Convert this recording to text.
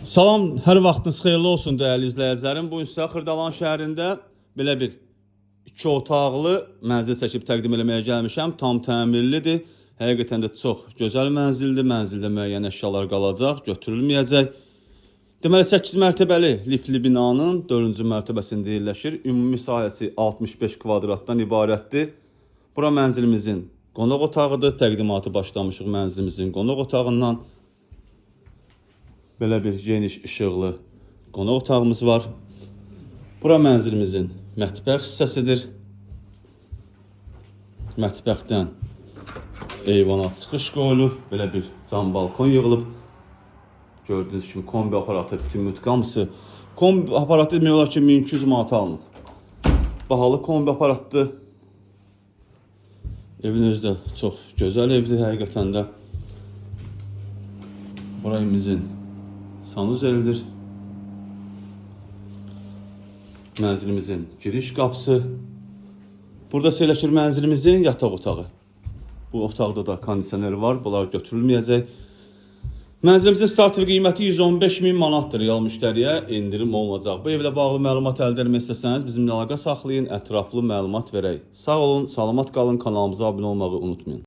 Salam, hər vaxtınız xeyirli olsun dəyərli izləyicilərim. Bu gün sizə Xırdalan şəhərində belə bir iki otaqlı mənzil çəkib təqdim eləməyə gəlmişəm. Tam təmirlidir. Həqiqətən də çox gözəl mənzildir. Mənzildə müəyyən əşyalar qalacaq, götürülməyəcək. Deməli 8 mərtəbəli liftli binanın 4-cü mərtəbəsində yerləşir. Ümumi sahəsi 65 kvadratdan ibarətdir. Bura mənzilimizin qonaq otağıdır. Təqdimatı başlamışıq mənzilimizin qonaq otağından. Belə bir geniş işıqlı qonaq otağımız var. Bura mənzilimizin mətbəx hissəsidir. Mətbəxdən eyvana çıxış qoyulub. Belə bir cam balkon yığılıb. Gördüyünüz kimi kombi aparatı, bütün mütqamısı. Kombi aparatı demək olar ki 1200 manata alınıb. Bahalı kombi aparatdır. Evin özü də çox gözəl evdir həqiqətən də. Bura evimizin sanuzelidir. Mənzilimizin giriş qapısı. Burada yerləşir mənzilimizin yataq otağı. Bu otaqda da kondisioner var. Bunlar götürülməyəcək. Mənzilimizin start qiyməti 115 min manatdır. Real müştəriyə endirim olunacaq. Bu evlə bağlı məlumat əldə etmək istəsəniz bizimlə əlaqə saxlayın, ətraflı məlumat verək. Sağ olun, salamat qalın, kanalımıza abunə olmağı unutmayın.